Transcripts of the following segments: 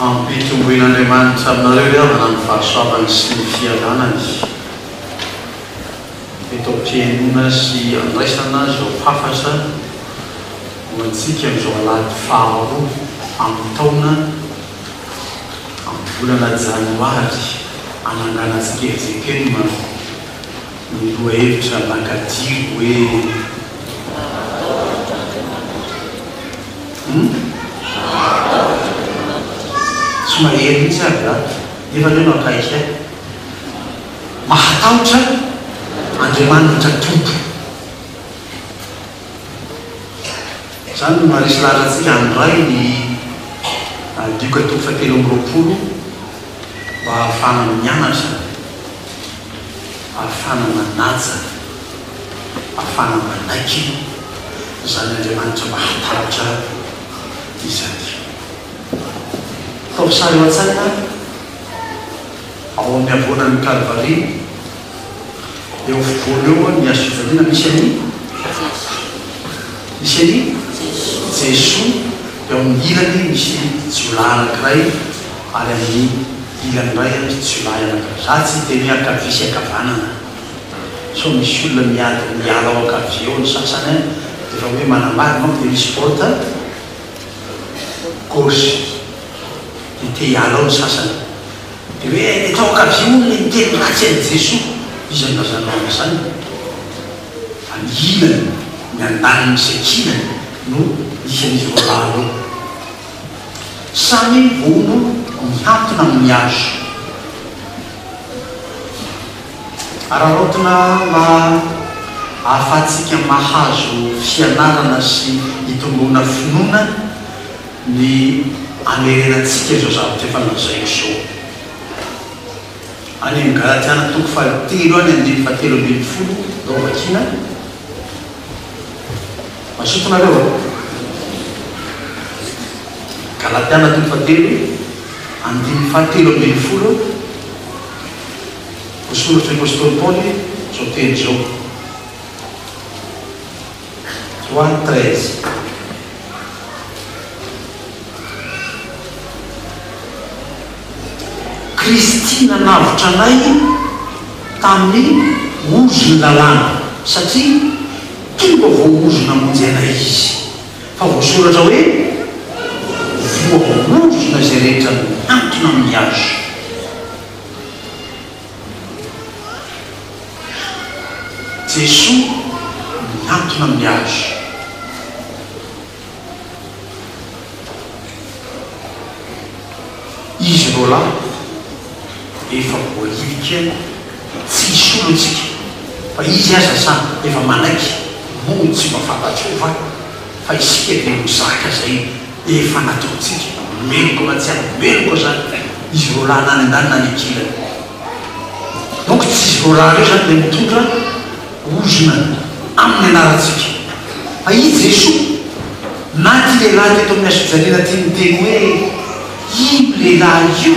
Ampitomboin'Andriamanitra aminareo ry havana ny fahasoavany sy ny fiadanany. Eto am-pihainoana sy andraisana izao hafatra ho antsika amin'izao alahady faharoa amin'ny taona, amin'ny volana janoary, hananganantsika fjkm ny lohahevitra makadiry hoe. Hum? Tsy mahery mihitsy ary za, nefa aleo no akaiky ahy. Mahatahotra Andriamanitra Tompo. Izany no maharesy lahatra antsika handray ny Lioka toko fahatelo amby 20 mba hahafahana mianatra, hahafahana manaja, hahafahana manaiky izany Andriamanitra mahatahotra izany. Ataovy sary ao an-tsaina ao amin'ny havoanan'ny Kalvary, eo afovoany eo ny hazo fijaliana misy an'i Misy an'i Jesoa, eo amin'ny ilany misy jiolahy anankiray ary amin'ny ilany iray misy jiolahy anankiray. Za tsy hiteny hoe ankavia sy ankavanana sao misy olona miady miala ao ankavia ao ny sasany an, dia efa hoe manambady manko dia misy porte gauche dia te hiala ao ny sasany. Dia hoe ilay tao ankavia hono ilay niteny ratsy an'i Jesoa. Iza no lazanao an'izany? Fa ny ilany, ny andaniny sy ankilany no nisy an'izy roalahy ireo. Samy vono mihantona amin'ny hazo. Araraotina mba ahafahantsika mahazo fianarana sy hitomboana finoana ny amerenantsika izao zavatra efa nolazaiko izao. Any amin'ny Galatiana toko fahatelo any andininy fahatelo ambin'ny folo ndao vakiana. Mazoto nareo a? Galatiana toko fahatelo andininy fahatelo ambin'ny folo voasoratry ny apostoly Paoly izao teny izao. 3, 13. Kristy nanavotra anay tamin'ny ozon'ny lalàna, satria tonga voaozona hamonjy anay Izy. Fa voasoratra hoe, Voaozona izay rehetra mihantona amin'ny hazo. Jesoa mihantona amin'ny hazo. Izy roalahy efa voahilika tsy hisolo antsika fa izy aza sa efa manaiky moa tsy mba fantatrao va fa isika dia mizaka izay efa nataontsika meloka mahatsiaro meloka zany izy roalahy na any andaniny na any ankilany donc tsy izy roalahy ireo zany ilay mitondra ozona amin'ny anarantsika. Fa i Jesoa, na ity lehilahy teto amin'ny hazofijaliana ity niteny hoe, Io lehilahy io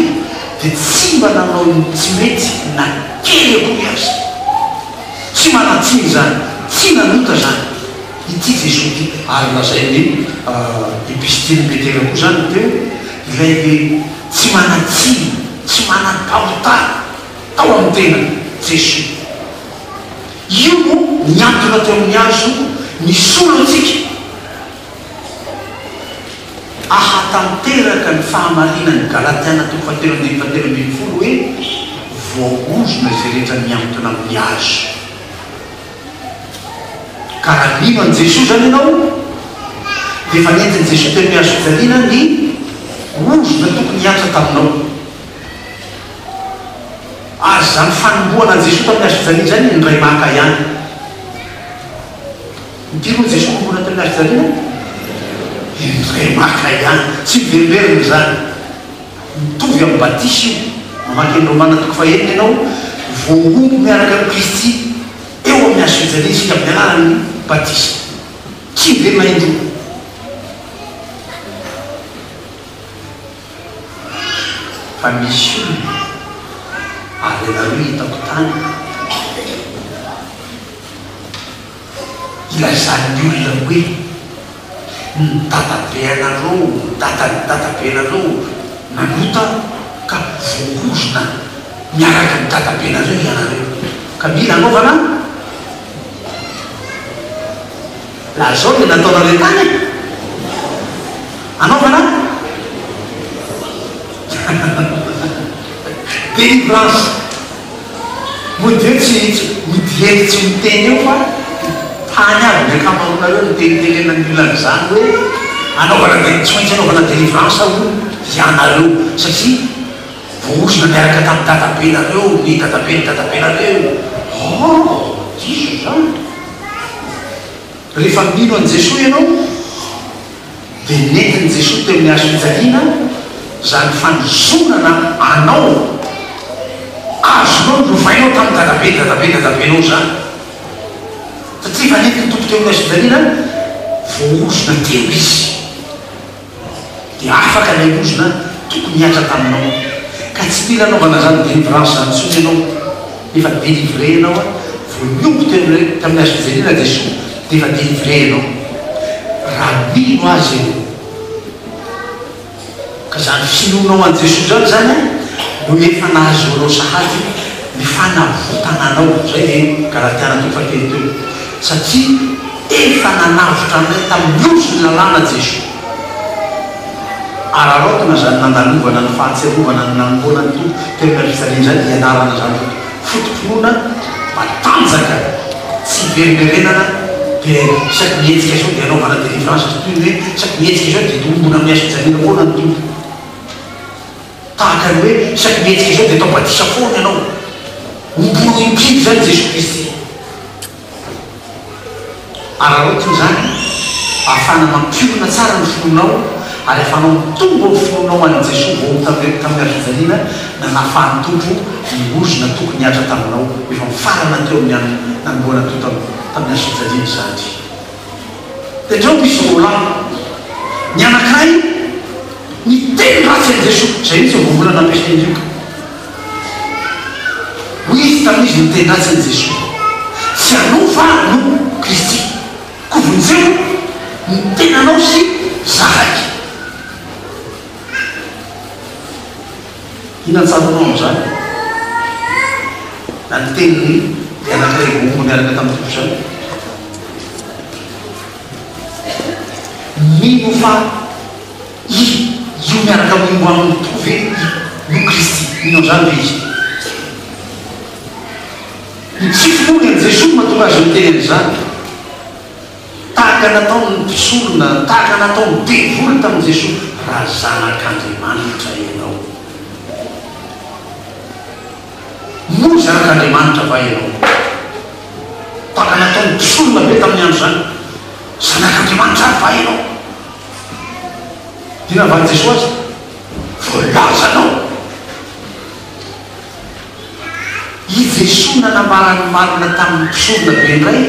dia tsy mba nanao ny tsy mety na kely akory aza. Tsy manan-tsiny izany, tsy nanota izany ity Jesoa ity. Ary lazain'ny epistilin'i Petera koa izany teo, ilay tsy manan-tsiny, tsy manan-pahotana tao amin'ny tenany, Jesoa. Io no niantona teo amin'ny hazo nisolo antsika hahatanteraka ny fahamarinan'ny Galatiana toko fahatelo andininy fahatelo ambin'ny folo hoe, Voaozona izay rehetra miantona amin'ny hazo. Ka raha mino an'i Jesoa izany ianao, dia efa nentin'i Jesoa teo amin'ny hazo fijaliana ny ozona tokony hihatra taminao. Ary izany fanombohana an'i Jesoa tamin'ny hazofijaliana izany indray maka ihany. Impiry moa Jesoa nombohana tamin'ny hazofijaliana? Indray maka ihany. Tsy miverimberina izany. Mitovy amin'ny batisa io. Mamaky ny Romana toko fahenina ianao, voahombo miaraka amin'i Kristy eo amin'ny hazofijaliana isika amin'ny alalan'ny batisa. Tsy miverina indroa. Fa misy olona ary ianareo hitako tany ilazan'ny olona hoe ny dadabe anareo, ny dadan'ny dadabe anareo Nanota ka voahozona miaraka amin'ny dadabenareo ianareo ka mila anaovana Lazao le nataonareo tany e! Anaovana Délivrance. Mody eo tsy mody eny tsy miteny eo fa tany avy ny ankamaroanareo nitenitenenan'ny olona an'izany hoe anaovana de tsy maintsy anaovana délivrance hono ianareo satria voahozona niaraka tamin'ny dadabenareo ny dadaben'ny dadabenareo. Oh! Diso izany. Rehefa mino an'i Jesoa ianao dia nentin'i Jesoa teo amin'ny hazo fijaliana izany fanozonana anao azonao nolovainao tamin'ny dadabe dadabe dadabenao izany satria efa nentin'ny Tompo teo amin'ny hazo fijaliana voaozona teo Izy. Dia afaka ilay ozona tokony hihatra taminao. Ka tsy mila anaovana izany délivrance izany intsony ianao. Efa délivré ianao a, vao niombo teo amin'ilay tamin'ny hazo fijaliana Jesoa dia efa délivré ianao. Raha mino Azy ianao. Ka izany finoanao an'i Jesoa izany izany a, no efa nahazoanao sahady ny fanavotana anao. Izay le Galatiana toko fahatelo teo. Satria efa nanavotra anay tamin'ny ozon'ny lalàna Jesoa. Araraotina izany nandalovana ny fahatsiarovana ny nanomboana ny Tompo teo amin'ny hazofijaliana izany hianarana izany foto-pinoana matanjaka tsy hiverimberenana dia isaky ny hetsika izao dia anaovana délivrance toy ny hoe isaky ny hetsika izao dia tombona amin'ny hazofijaliana foana ny Tompo. Tahaka ny hoe isaky ny hetsika izao dia atao batisa foana ianao. Hombono impiry izany Jesoa Kristy. Araraotiny izany ahafahana mampiorina tsara ny finoanao ary ahafahanao mitombo amin'ny finoanao an'i Jesoa voahombo tamin'ny tamin'ny hazofijaliana nanafahan'ny Tompo ny ozona tokony hihatra taminao efa mifarana teo amin'ny andro nanombohana ny Tompo tamin'ny hazofijaliana izany. Dia indreo misy roalahy, ny anankiray niteny ratsy an'i Jesoa, izay mihitsy ny voambolana nampiasain'i Lioka. Hoy izy tamin'izy niteny ratsy an'i Jesoa, Tsy ianao va no Kristy? Koa vonjeo ny tenanao sy izahay. Inona ny tsaroanao amin'izany? Na ny tenin'ny ilay anankiray voahombo niaraka tamin'ny Tompo izany? Mino fa I io miaraka mihombo aminy tokoa ve i no Kristy? Mino an'izany ve izy? Ny tsy finoany an'i Jesoa no mahatonga azy miteny an'izany. Tahaka nataon'ny mpisorona, tahaka nataon'ny devoly tamin'i Jesoa, raha zanak'Andriamanitra ianao. Moa zanak'Andriamanitra va ianao? Tahaka nataon'ny mpisorona be tamin'ny andro izany, zanak'Andriamanitra ary va ianao? Dia navalin'i Jesoa azy, Voalazanao. I Jesoa nanambara ny marina tamin'ny mpisorona be indray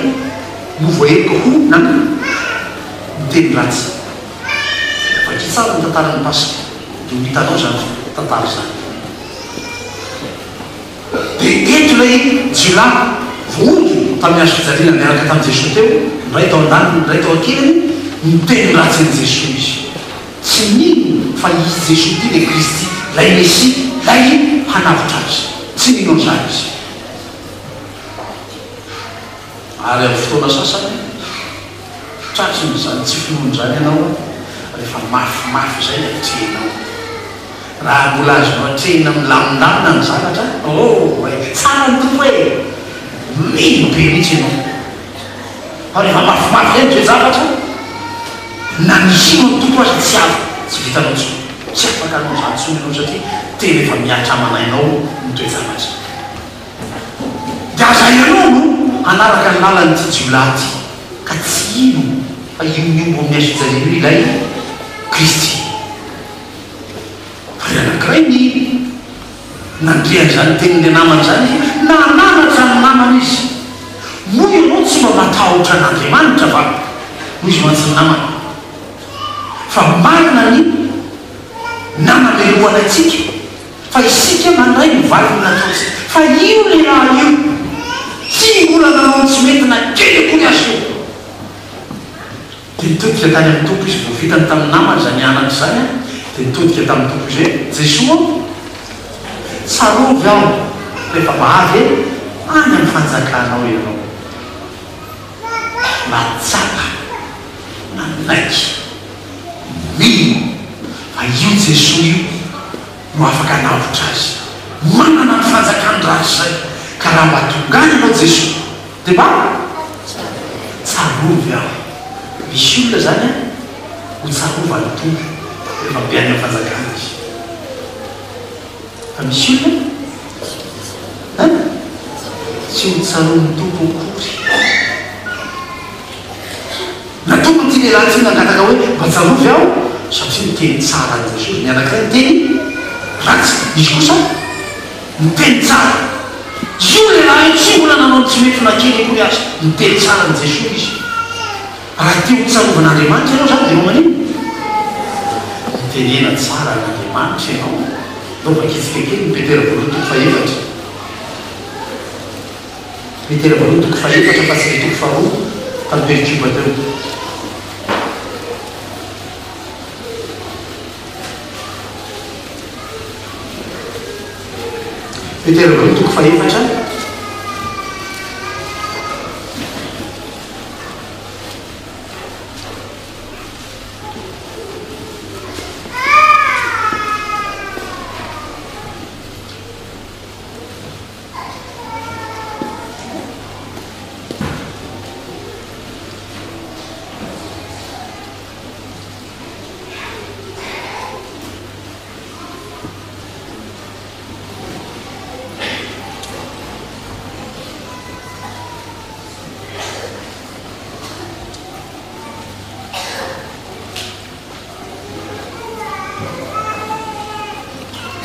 no voaheloka ho niteny ratsy. Vakio tsara ny tantaran'ny Paska dia ho hitanao izany tantara izany. Dia eto ilay jiolahy voaomby tamin'ny hazo fijaliana niaraka tamin'i Jesoa teo, ny iray tao an-daniny, ny iray tao an-kilany, niteny ratsy an'i Jesoa izy. Tsy nino fa i Jesoa ity ilay Kristy, ilay Mesia, ilay hanavotra azy. Tsy nino an'izany izy. Ary amin'ny fotoana sasany, tratrin'izany tsy finoana izany ianao rehefa mafimafy izay ny atrehinao. Raha mbola azonao atrehina milamindamina ny zavatra, oh, hay, tsara ny Tompo e! Mino be mihitsy ianao. Fa rehefa mafimafy izay ny toe-javatra, na ny hino ny Tompo aza tsy avy, tsy vitanao intsony. Tsy afaka hanao izany intsony ianao satria tena efa mihatra aman'ainao ny toe-javatra. Dia aza ianao no hanaraka ny lalan'ity jiolahy ity, ka tsy hino fa io miombo amin'ny hazofijaliana io ilay Kristy. Fa ilay anankiray nino. Nandre an'izany tenin'ilay namany izany izy, nananatra ny namany izy. Moa ianao tsy mba matahotra an'Andriamanitra va? Hoy izy mantsy ny namany. Fa marina ny nanamelohana antsika, fa isika mandray ny valiny nataontsika. Fa io lehilahy io, tsy mbola nanao ny tsy mety na kely akory aza io. Dia nitodika tany amin'ny Tompo izy, vao vitany tamin'ny namany izany anatra izany. Dia nitodika tamin'ny Tompo izy hoe, Jesoa ô, tsarovy aho rehefa mba avy any amin'ny fanjakanao Ianao. Nahatsapa, nanaiky, mino fa io Jesoa io no afaka hanavotra azy. Manana ny fanjakany rahatrizay, ka raha mba tonga any Ianao Jesoa, dia mba tsarovy aho. Misy olona izany an, ho tsarovan'ny Tompo rehefa mby any amin'ny fanjakana izy. Fa misy olona an, tsy ho tsaroan'ny Tompo akory. Na tokony ity lehilahy ity nangataka hoe mba tsarovy aho satria niteny tsara an'i Jesosy. Ny anankiray niteny ratsy, izy kosa niteny tsara. Io lehilahy io tsy mbola nanao ny tsy mety na kely akory aza. Niteny tsara an'i Jesosy izy. Raha te ho tsarovan'Andriamanitra ianao izany dia manao maninona? Mitenena tsara an'Andriamanitra ianao. Ndao vakitsika kely ny Petera voalohany toko fahefatra. Petera voalohany toko fahefatra fa tsy ilay toko faharoa tamin'ny perikopa teo. Petera voalohany toko fahefatra.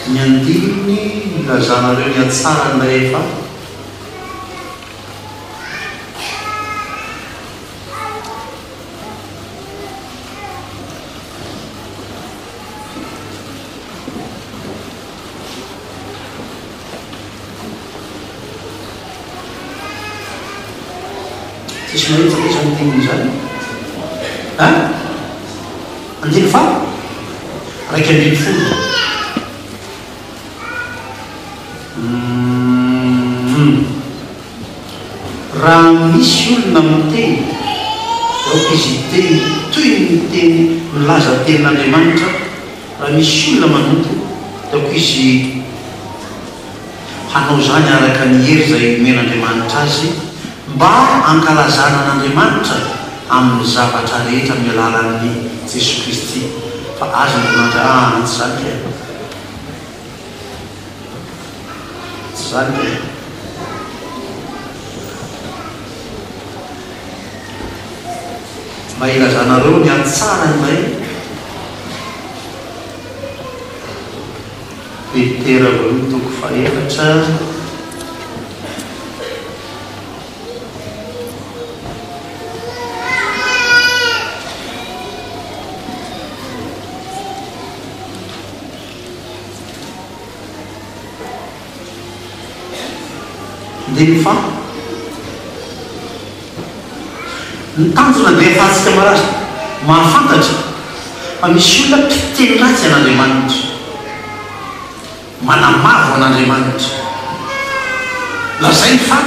Ny andininy nilazanareo ny hatsaran'ilay efa. Tsisy mahita ve izany andininy izany? An? Andininy faha? 11. Humm. Raha misy olona miteny, dia aoka izy hiteny toy ny miteny milaza tenin'Andriamanitra, raha misy olona manompo, dia aoka izy hanao izany araka ny hery izay omen'Andriamanitra azy, mba hankalazana an'Andriamanitra amin'ny zavatra rehetra amin'ny alalan'i Jesoa Kristy. Fa aza Andriamanitra, ah, tsy izany kay. Tsy izany kay. Mba hilazanareo ny hatsaran'ilay Petera voalohany toko fahefatra. Andininy faha. Ny tanjona dia ahafahantsika malaza, mahafantatra fa misy olona mpiteny ratsy an'Andriamanitra, manamavo an'Andriamanitra. Lazainy fa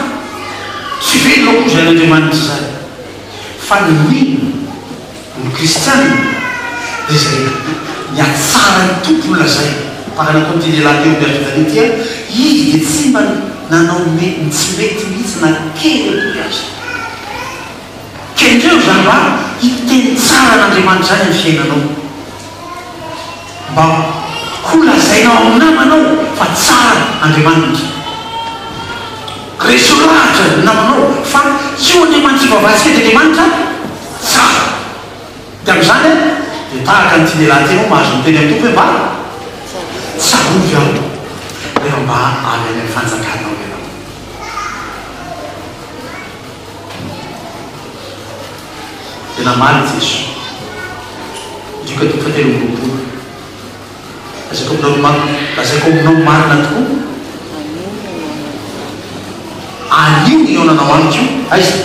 tsy velona akory izany Andriamanitra izany, fa ny mino, ny kristiana, dia izay ny hatsaran'ny Tompo no lazainy. Mpakana koa ity lehilahy teo amin'ny hazofijaliana ity, izy dia tsy mba nanao ny tsy mety mihitsy na kely akory aza. Kendreo izany mba hiteny tsara an'Andriamanitra izany amin'ny fiainanao. Mba ho lazainao amin'ny namanao fa tsara Andriamanitra. Resy lahatra ny namanao fa io Andriamanitra ivavahantsika dia Andriamanitra tsara. Dia amin'izany dia tahaka an'ity lehilahy ity ianao mahazo miteny amin'ny Tompo hoe mba tsarovy aho rehefa mba avy any amin'ny fanjakanao ianao. Dia namaly Jesoa. Lioka toko fahatelo amby roapolo. Lazaiko aminao marina, lazaiko aminao marina tokoa, anio no hihaonanao amiko, aiza?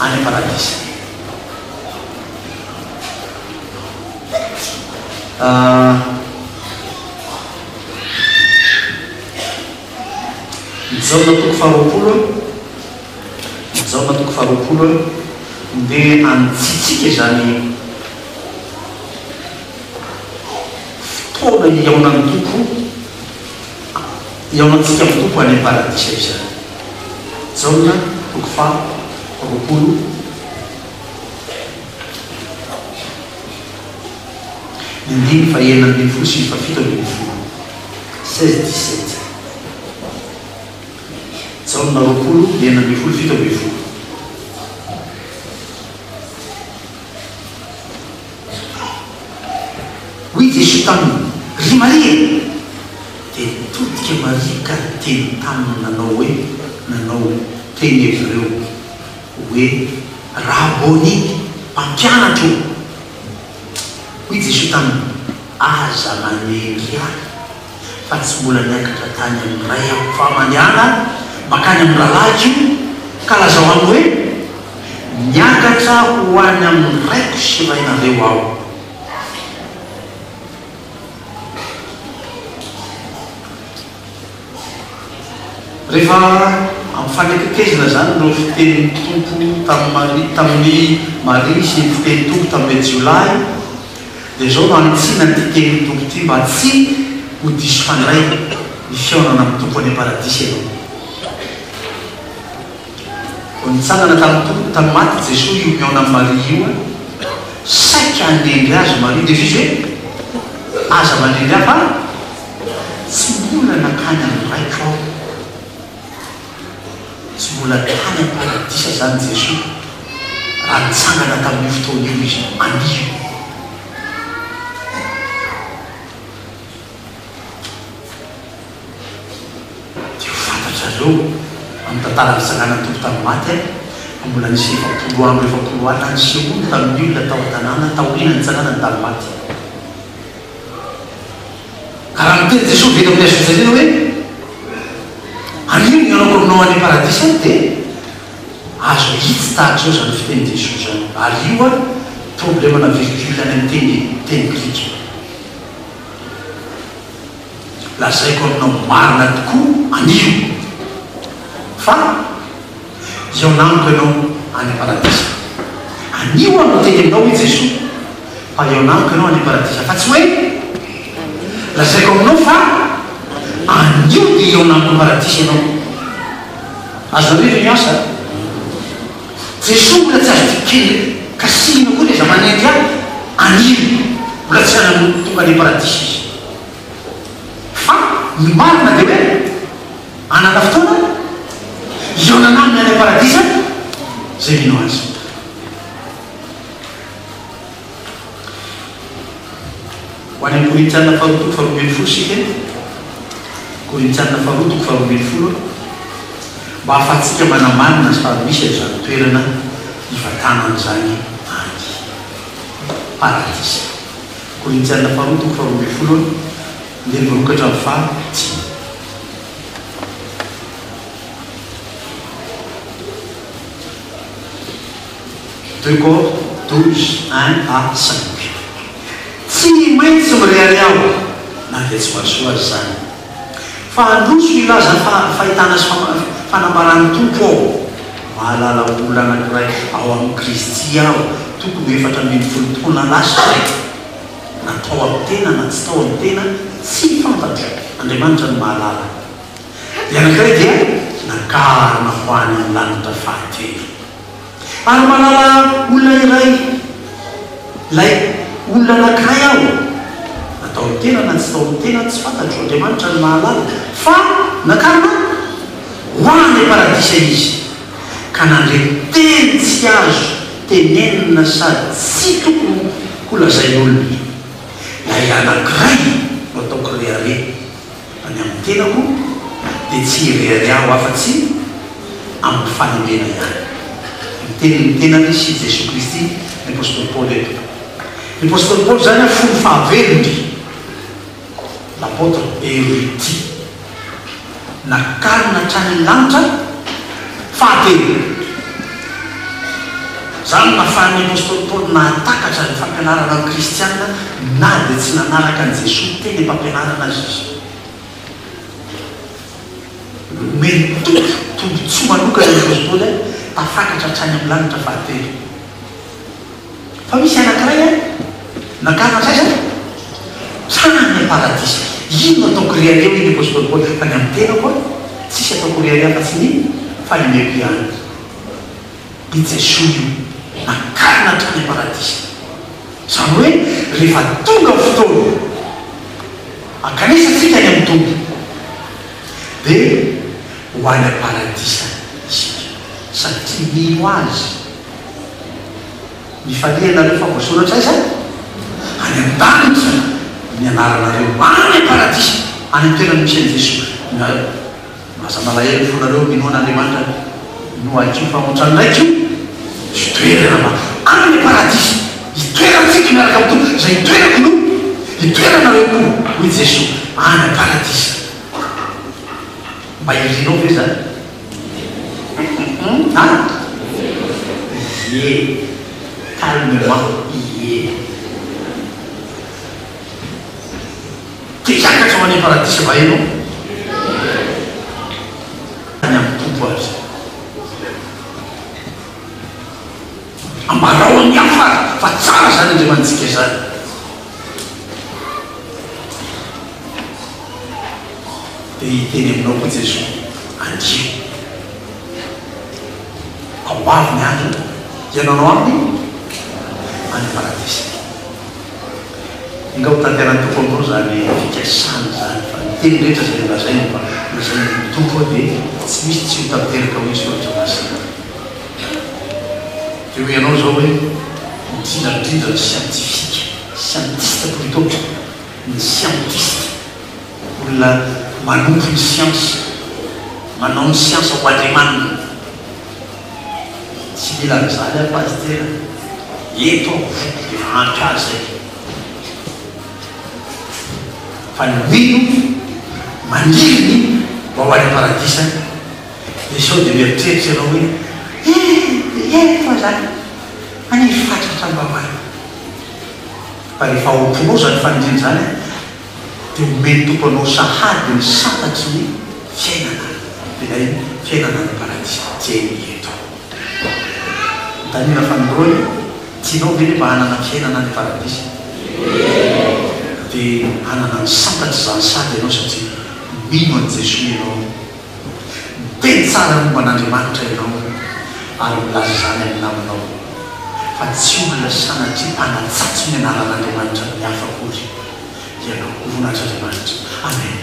Any am-paradisa. Jaona toko faharoapolo, Jaona toko faharoapolo, ndeha hanitsitsika izany fotoana hihaonan'ny Tompo, hihaonantsika amin'ny Tompo any am-paradisa izany. Jaona toko faharoapolo. Ny andininy faha-16 sy ny faha-17, 16, 17. Jaona 20, 16, 17. Hoy Jesoa taminy, Ry Maria! Dia nitodika Maria ka niteny taminy nanao hoe, nanao teny hebreo hoe, Rabôny, Mpampianatra ô! Hoy Jesoa taminy, Aza manendry Ahy, fa tsy mbola niakatra tany amin'ny Ray Aho, fa mandehana mankany amin'ny rahalahiko, ka lazao aminy hoe, Miakatra ho any amin'ny Raiko sy Rainareo Aho. Rehefa ampifanekekezina izany ireo fitenin'ny Tompo tamin'i Maria, tamin'i Maria sy ny fitenin'ny Tompo tamin'ilay jiolahy, dia izao no hanitsiana an'ity tenin'ny Tompo ity mba tsy ho diso fandray ny fihaonana amin'ny Tompo any am-paradisa ianao. Vao nitsangana tamin'ny Tompo tamin'ny maty Jesoa io mihaona amin'i Maria io, saika hanendry azy Maria, dia hoy izy hoe, Aza manendry ahy fa Tsy mbola nankany amin'ny Raiko aho. Tsy mbola tany am-paradisa izany Jesoa raha nitsangana tamin'io fotoana io Izy anio. Dia ho fantatrareo amin'ny tantaran'ny fitsanganan'ny Tompo tamin'ny maty fa mbola nisy 40 andro 40 alina nisehoany tamin'ny olona tao an-tanàna taorian'ny nitsanganany tamin'ny maty. Ka raha miteny Jesoa avy eto amin'ny hazofijaliana hoe, Anio ny hihaonako aminao any am-paradisa aho dia azo ahitsy tahaka izao izany fitenin'i Jesoa izany. Ary io an, problemana virgule any amin'ny teny teny grika. Lazaiko aminao marina tokoa anio fa hihaona amiko ianao any am-paradisa. Anio aho miteny aminao hoy Jesoa fa hihaona amiko ianao any am-paradisa fa tsy hoe lazaiko aminao fa anio dia hihaona amiko am-paradisa ianao. Azonareo ve ny asa? Jesoa mbola tsy azo dikena kasihina koa ilay zava-manendry ahy anio mbola tsy any tonga any am-paradisa izy. Fa ny marina dia hoe hanana fotoana hihaonana aminy any am-paradisa izay mino azy. Ho any amin'ny Korintiana faharoa toko faharoa ambin'ny folo isika, Korintiana faharoa toko faharoa ambin'ny folo, mba hahafahantsika manamarina fa misy an'izany toerana hivantanana izany any paradisa. Korintiana faharoa toko faharoa ambin'ny folo, andininy voalohany ka hatramin'ny faha dimy. Deux Cor 12, 1 à 5. Tsy maintsy mirehareha aho na dia tsy mahasoa aza izany. Fa handroso hilaza fahitana sy fanambaran'ny Tompo aho. Mahalala olona anankiray ao amin'i Kristy aho tokony ho 14 taona lasa izay. Na tao amin'ny tena na tsy tao amin'ny tena, tsy fantatro. Andriamanitra no mahalala. Ilay anankiray dia nakarina ho any amin'ny lanitra fahatelo. Ary mahalala olona iray, ilay olona anankiray aho, na tao amin'ny tena na tsy tao amin'ny tena, tsy fantatro, Andriamanitra no mahalala, fa nakarina ho any am-paradisa izy, ka nandre teny tsy azo tenenina sady tsy tokony holazain'olona. Ilay anankiray no ataoko rehareha. Fa ny amin'ny tenako dia tsy hirehareha aho afa-tsy amin'ny fahendrena ihany. Miteny ny tenany sy Jesoa Kristy ny Apostoly Paoly eto. Ny Apostoly Paoly izany fony fahavelony, l'apôtre érudit, nakarina hatrany amin'ny lanitra fahatelo. Izany no nahafahan'ny apostoly Paoly nahatakatra ny fampianarana ny kristiana na dia tsy nanaraka an'i Jesoa teny am-pampianarana aza izy. Nomen'ny Tompo tombontsoa manokana ny apostoly tafakatra hatrany amin'ny lanitra fahatelo. Fa misy anankiray an, nakarina hatraiza? Hatrany am-paradisa. Inona no ataoko rehareha hoy ny apostoly Paoly, fa ny amin'ny tenako an, tsisy ataoko rehareha afa-tsy ny fahalemeko ihany. I Jesoa io, nakarina hatrany am-paradisa. Izany hoe rehefa tonga ny fotoana hankanesantsika any amin'ny Tompo dia ho any am-paradisa isika satria mino Azy. Mifalia ianareo fa voasoratra aiza? Any an-danitra ny anaranareo, any am-paradisa, any amin'ny toerana misy an'i Jesoa. Aza malahelo fonareo minoa an'Andriamanitra no aikio fa otran'ny raiko itoerana mba any paradisa itoerantsika miaraka amin'ny Tompo izay itoerako no itoeranareo koa hoy Jesoa any paradisa mba irinao ve zany an ie calmement ie Te hiakatra ho any am-paradisa va ianao? Any amin'ny Tompo aza. Ambarao amin'ny hafa ary fa tsara izany Andriamanitsika izany. Dia hiteny aminao koa Jesoa, andio. Fa ho avy ny andro hiainanao aminy any am-paradisa. Enga ho tanterahin'ny Tompo aminao izany fikasana izany, fa ny teny rehetra izay nolazainy fa nolazain'ny Tompo dia tsy misy tsy ho tanteraka hoy ny Soratra Masina. Dia hoy ianao izao hoe, indrindra indrindra ny siantifika, scientiste plutôt, ny scientiste, olona manompo ny siansa, manao ny siansa ho andriamaniny. Tsy mila an'izany aho Pasitera, eto aho voky dia efa ampy ahy izay. Fa ny mino maniry ny mba ho any am-paradisa dia sao dia mieritreritra ianao hoe eh dia eto aho izany, maniry fatratra mba ho any. Fa rehefa ao am-ponao izany faniriana izany dia omen'ny Tompo anao sahady ny santatry ny fiainana, ilay fiainana any am-paradisa dieny eto. Antanina fanindroany, tianao ve ny mba hanana fiainana any am-paradisa? Dia hanana ny santatry izany sahady ianao satria mino an'i Jesoa ianao. Miteny tsara momba an'Andriamanitra ianao ary milaza izany amin'ny namanao, fa tsy olona sanatria mpanatsatso ny anaran'Andriamanitra amin'ny hafa akory ianao. Ho voninahitr'Andriamanitra. Amen.